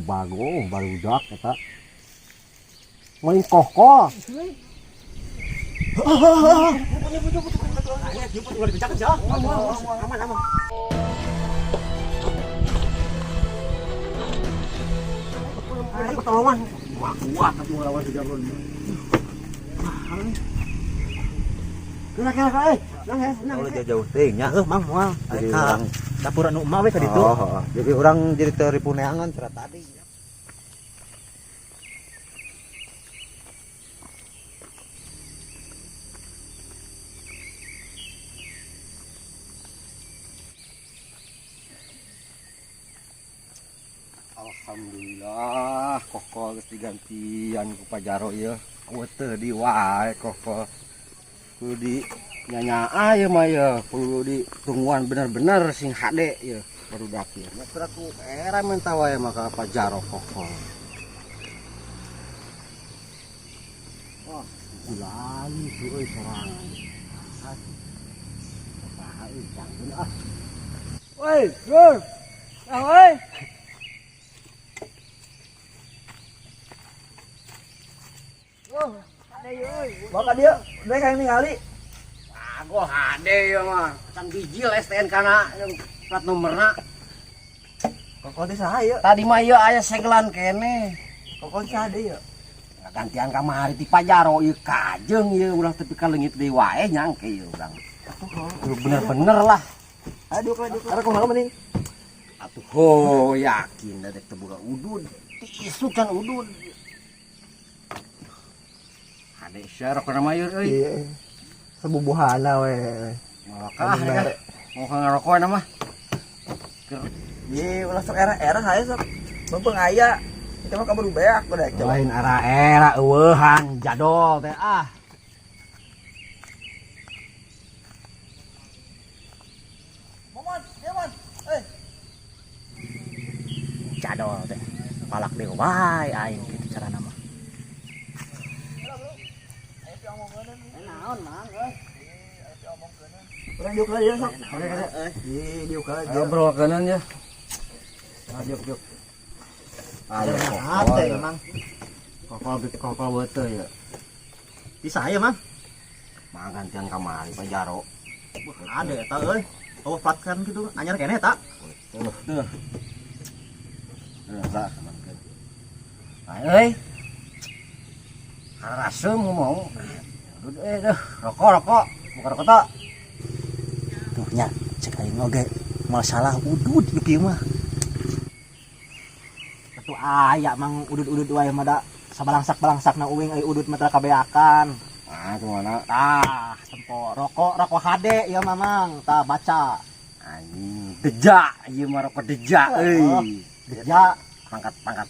Bago barudak eta. Main kokol. Aman aman. Pertolongan. Wah, kuat atuh ngelawan si Jablon. Kena kena kena. Nah, Kalau jauh-jauh teuing nya. Heuh, Mang, moal. Jadi Ka orang dapur anu emak we ka ditu. Oh, oh. Jadi orang jadi teu ripu neangan cara tadi. Alhamdulillah kokol geus digantian ku Pajaro ieu. Eueuh teu di wae kokol. Kudu di nyanyaa ieu mah ieu, kudu di tungguan bener-bener sing hade ieu barudak ieu. Mah ku era menta wae mah ka Pajaro kokol. Wah, gulai tuh euy sorangan. Saha euy jangkeun ah. Woi, Lur. Ah, woi. Bawa ka dieu, rek hayang ningali. Bago hade ieu mah. Can bijil STNK na plat nomorna. Kokol teh saha ieu? Tadi mah ieu aya segelan keneh. Kokol saha deui ieu? Gantian kamari ti Pajaro ieu kajeng ieu urang tepi ka leungit deui wae nyangke ieu urang. Kudu bener-bener lah. Aduh, aduh. Arek kumaha mending? Atuh ho yakin da dek teu boga udud. Ti isuk can udud. Hade sia rokona mah ieu euy. Iya. Sebubuhana we. Malakah ya. Mau ka ngarokok na mah. Ye, ulah sok era-era hae sok. Beupeung aya. Itu mah kaburu beak udah coba. Lain era-era eueuhan jadol teh ah. Momon, ya mon. Eh. Jadol teh. Palak deui wae aing kitu carana mah. Naon mang euy. Urang diuk heula dieu sok. Ye, diuk heula Ayo bro keuneun ya. Ah diuk diuk. Ayo Hate emang. Kokol kokol beuteung ya. Bisa aya, Mang. Mang gantian kamari Pajaro. Ada eta euy. Oh, plat kan gitu, anyar keneh eta. Tuh, tuh. Tuh, lah, amankeun. Ayo euy. Harasem ngomong. Aduh, duh, rokok, rokok. Bukan rokok tak. Tuh nya, cek aing oge moal salah udud nu kieu mah. Atuh aya mang udud-udud wae mah da sabalangsak-balangsakna uing euy udud mah teu kabeakan. Ah, kumaha? Tah, tempo rokok, rokok HD ieu mah mang. Tah baca. Anjing, deja ieu mah rokok deja euy. Deja Pangkat-pangkat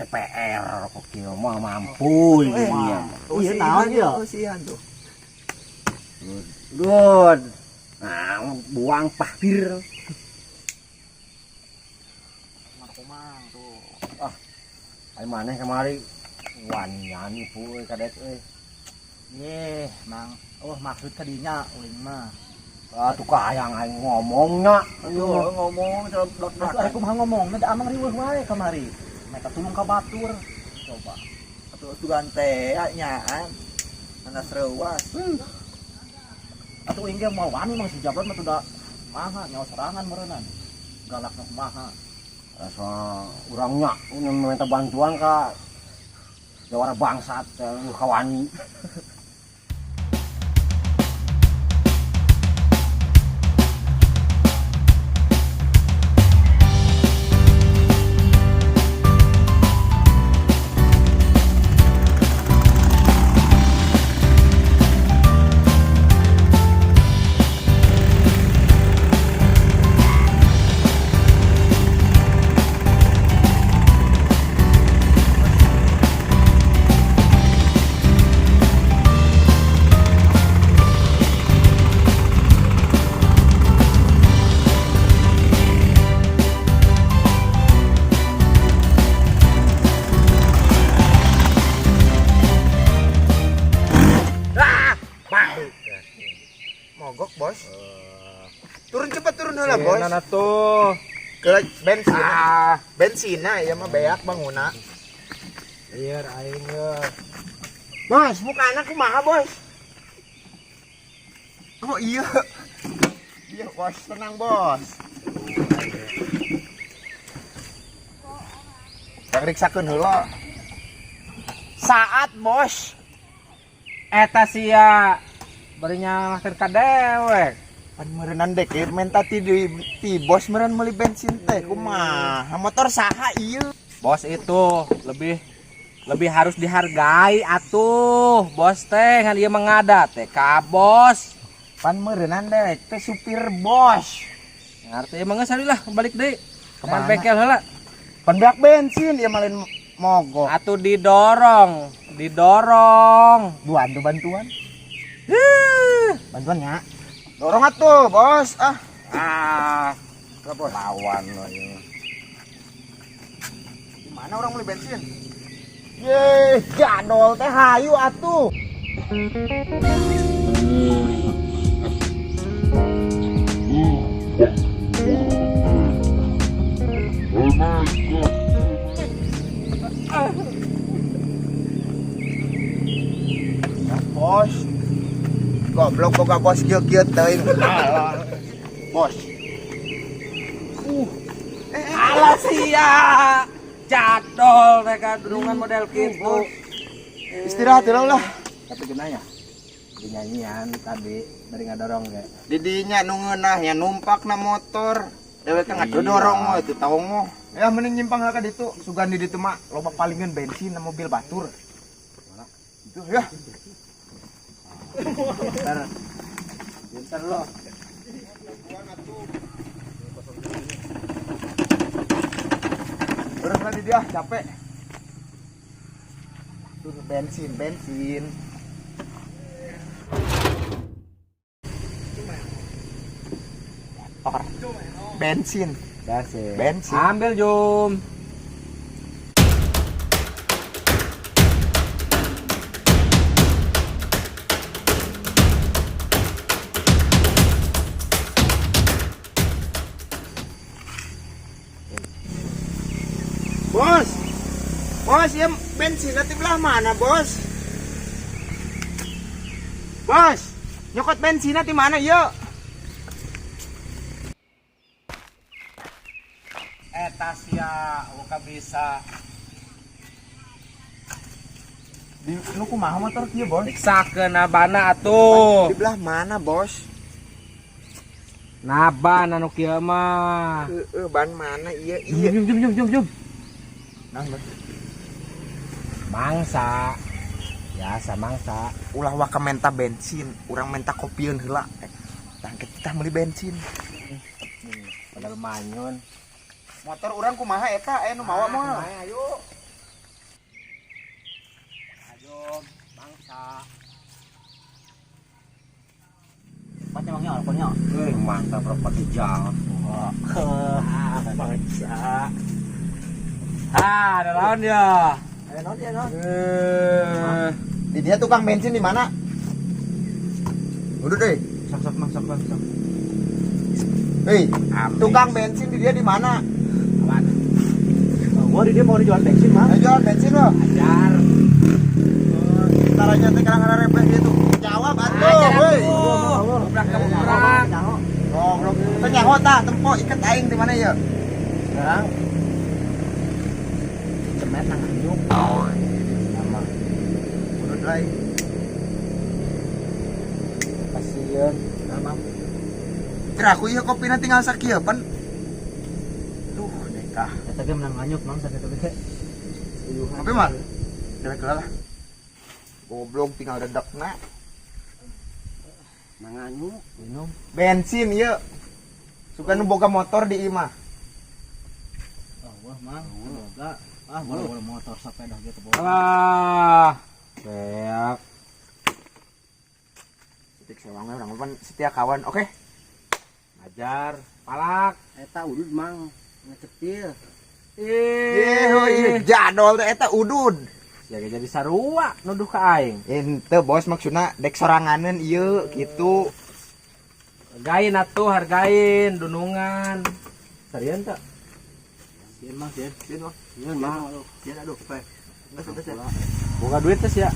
TPR rokok kieu mah mampu ieu. Ieu naon ieu? Usihan tuh. Dud. Nah, buang pahpir. Mang tuh. Ah, ai maneh kamari wanian ibu euy kadet euy. Ye, Mang. Oh, maksud tadinya uing mah. Ah, tuh kahayang aing ngomongnya. Aduh, ngomong Atuh ari kumaha ngomongna da amang riweuh wae kamari. Mereka tulung ka batur. Coba. Atuh tugan teh nyaan. Mana sereuas. Atuh uing ge moal wani mang si Jablon mah tuh da maha nyawa serangan meureunnan. Galakna kumaha. Asa urangnya minta bantuan ka jawara bangsat nu kawani. Mogok, Bos. Turun cepat turun heula, Bos. Nana tuh. Ke bensin. Ah, Bensinna ieu mah beak banguna. Iya aing ye. Bos, mukana kumaha, Bos? Oh iya. Iya, Bos, tenang, Bos. Riksakeun heula. Saat, Bos. Eta sia bari nyalahkeun ka dewek. Pan meureunnan dek ieu menta ti di ti bos meureun meuli bensin teh kumaha motor saha ieu? Bos itu lebih lebih harus dihargai atuh. Bos teh ngan ieu mengada teh ka bos. Pan meureunnan dek teh supir bos. Ngarti emang geus lah balik deui. Kemana? Kemana bengkel heula. Pan beak bensin ieu mah lain mogok. Atuh didorong, didorong. Duan tuh bantuan. Huh. Bantuannya. Dorong atuh, Bos. Ah, Ah, lah, Bos. lawan lo ini. Di mana orang beli bensin? Ye, jadol teh hayu atuh. Bos. Goblok boga bos kieu-kieu teuing. Alah. Bos. Alah sia. Jadol mereka durungan model gitu. Istirahat dulu lah. Tapi genanya dinyanyian tadi dari ngadorong ge. Didinya nu ngeunah nya numpak na motor. Dewek kan ngadorong mah itu tahu mah. Ya mending nyimpang heula ka ditu. Sugan di ditu mah loba palingan bensin na mobil batur. Itu ya. Pinter. Pinter lo. Terus lagi dia capek. Tuh bensin, bensin. Motor. Bensin. Bensin. Bensin. Ambil jum. Bos. Bos, ya bensin nanti belah mana, Bos? Bos, nyokot bensin nanti mana, yuk? Eta sia buka bisa. Di nu kumaha motor kieu, Bos? Riksakeun nabana atuh. Di belah mana, Bos? Naban anu kieu mah. Heeh, ban mana iya iya. Jum jum jum jum jum. Nah, Bos. Mangsa. Biasa mangsa. Ulah waka menta bensin, urang menta kopieun heula. Tah kita meuli bensin. Padahal manyun. Motor urang kumaha eta aya nu mawa moal? Ayo. Ayo, mangsa. Pat emangnya alkoholnya. Mantap bro pakai jam. Mangsa. Ah, ada lawan dia. Aya naon ya naon? Eh, Di dia tukang bensin di mana? Udah deh. Sok sok mang sok mang sok. Hei, tukang bensin di dia di mana? Apaan? Gua di dia mau dijual bensin mang. Ayo jualan bensin lo. Ajar. Taranya teh kadang-kadang repeh dia tuh. Jawab atuh, hei. Gebrak gebrak. Goblok. Teu nyaho tah tempo iket aing di mana ya? Sekarang cemet nang anjuk. Sama. Udah dry. Kasian. Nah, Bang. Kira aku ieu kopina tinggal sakieu pan. Duh, dekah. Eta ge menang nganyuk mang sakitu ge. Kopi mah? Dewek heula lah. Goblok tinggal redekna. Manganyu. Minum. Bensin ieu. Suka nu boga motor di imah. Oh, wah mang. Boga. Ah, bola motor sepeda gitu boga. Alah. Beak. Sitik sewangnya urang pan setia kawan. Oke. Ajar. Palak. Eta udud mang ngecepil. Ye, oh iya jadol teh eta udud. Ya jadi sarua nuduh ka aing. Ente bos maksudna dek soranganeun ieu gitu. Hargain atuh, hargain dunungan. Serian tak? Sieun Mang, sieun. Sieun Mang. Sieun Mang. Sieun aduh, bae. Geus geus. Boga duit teh sia.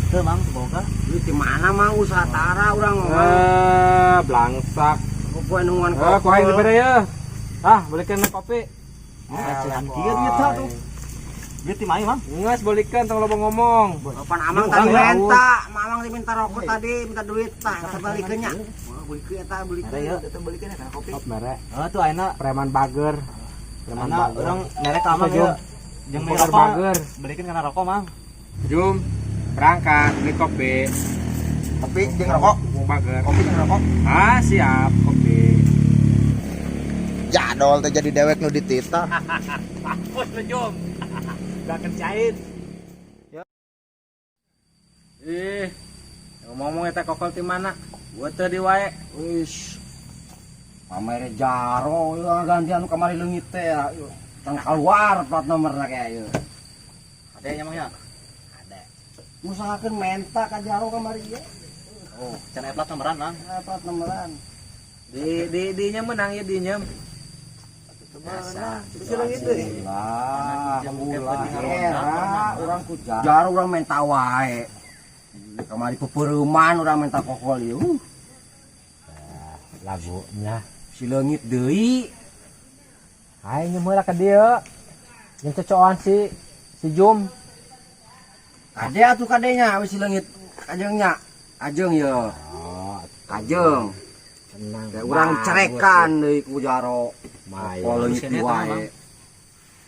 Teu Mang, boga. Duit di mana Mang usaha tara urang mah. Eh, blangsak. Poe nungguan Eh, ku aing dibere ye. Ah, bolikeun kopi. Recehan kieu duit tah tuh. Duit ti mai Mang. Geus bolikeun tong loba ngomong. Kapan Amang tadi minta, Mamang tadi minta rokok tadi, minta duit tah, kata balikeun nya. Wah, balikeun eta balikeun. Mere ya. Eta balikeun ya kana kopi. Top mere. Heeh tuh ayeuna Preman bager. Preman ayeuna bager. urang mere ka Amang ya. Jeung beli Bager rokok. bager. Balikeun kana rokok Mang. Jum, berangkat beli kopi. Kopi jeung rokok. Mau bager. Kopi jeung rokok. Ah, siap kopi. Jadol teh jadi dewek nu dititah. Mampus lu, Jum. Gak kerjain. Ih, ngomong-ngomong eta kokol ti mana? Gua teu di wae. Wis. Pamere jaro ieu gantian nu kamari leungit teh. Tang keluar plat nomorna kayak ieu. Ade nya Mang ya. Ade. Usahakeun menta ka jaro kamari ieu. Oh, can aya plat nomoran Mang. Aya plat nomoran. Di di nya menang ya di nya. Biasa. Lah, ulah era urang ku jaro urang menta wae. Kamari pepereuman urang menta kokol ieu. Lagunya Si leungit deui. Aing nyemeula ka dieu. Jeung cocoan si Jum. Kade atuh kadenya we si leungit kajengnya. Kajeng ye. Oh, Kajeng. tenang. Kayak urang cerekan deui ku jaro. Mayan. Kokol leungit Halus wae.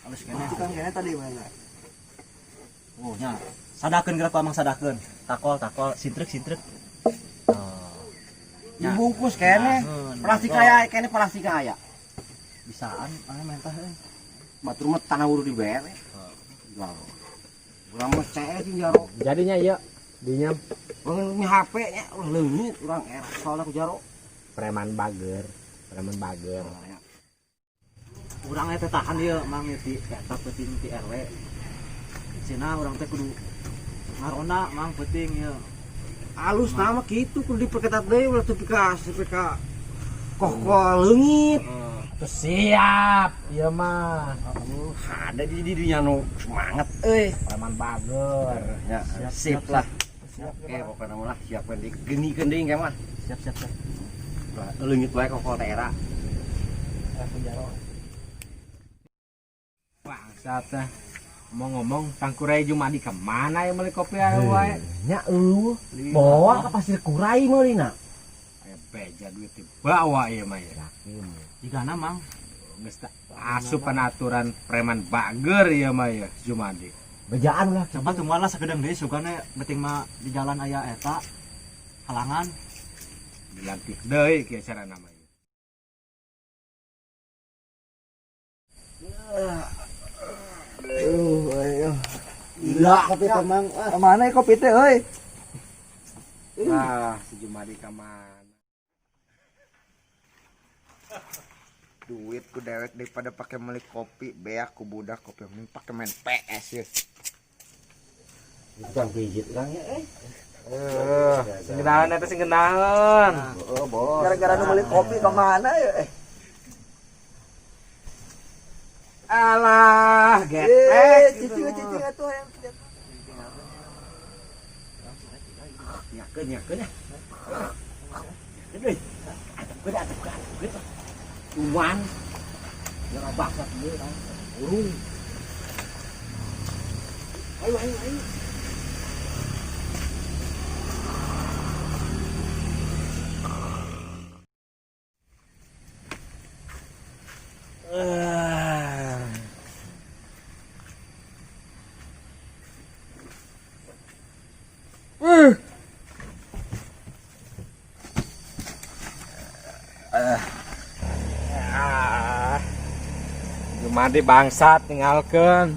Halus keneh. Tukang kene tadi mana? Oh nya. Sadakeun geura ku Amang sadakeun. Takol takol sintrek sintrek. Oh. Nya. Dibungkus kene. Nah, Plastik aya kene plastik aya. Bisaan aya mentah euy. Batur mah tanah uru dibere. Jaro. Urang mah cee sih jaro. Jadinya ieu dinya Urang mi HP nya urang leungit urang era soalna ku jaro. preman bager, preman bager. Urang eta tahan ieu Mang ieu ti eta peuting ti RW. Cenah urang teh kudu ngaronda Mang peuting ieu. Alus nama kitu kudu diperketat deui ulah tepi ka tepi ka kokol leungit. Tuh siap, ieu mah. Ada di dirinya nu semangat euy. Preman bager. Ya, sip lah. Oke, pokoknya mah lah siapkan di genikeun deui engke mah. Siap siap siap. Ulah leungit wae kokol teh era. Bangsat teh. Ngomong-ngomong, Tangkurai Jumadi kemana ya beli kopi ayo wae? Nya eueuh. Bawa ka pasir kurai meulina. Aya beja duit dibawa ieu mah ya. Jigana Mang. Geus tak asup aturan preman bager ieu mah ya Jumadi. Bejaan lah. Coba tungguan lah sakedeung deui sugane beuting mah di jalan aya eta halangan. Dilantik deui kieu carana mah. Ayo. Gila kopi teh Mang. Mana kopi teh euy? Ah, si Jumadi ka mana? Duit ku dewek daripada pakai beli kopi, beak ku budak kopi mending pakai main PS ya. Tukang pijit urang nya euy. Eh, sing geunaheun eta sing geunaheun. Heeh, bos. Gara-gara nu beli kopi ke mana ya? Alah, getek. Cici atuh hayang. Nyakeun nyakeun ya. Nyakeun euy. Atepkeun atepkeun atepkeun. Cuman jara bangsat ieu urang. Urung. Ayo ayo ayo. Ah. Jumadi bangsat ninggalkeun.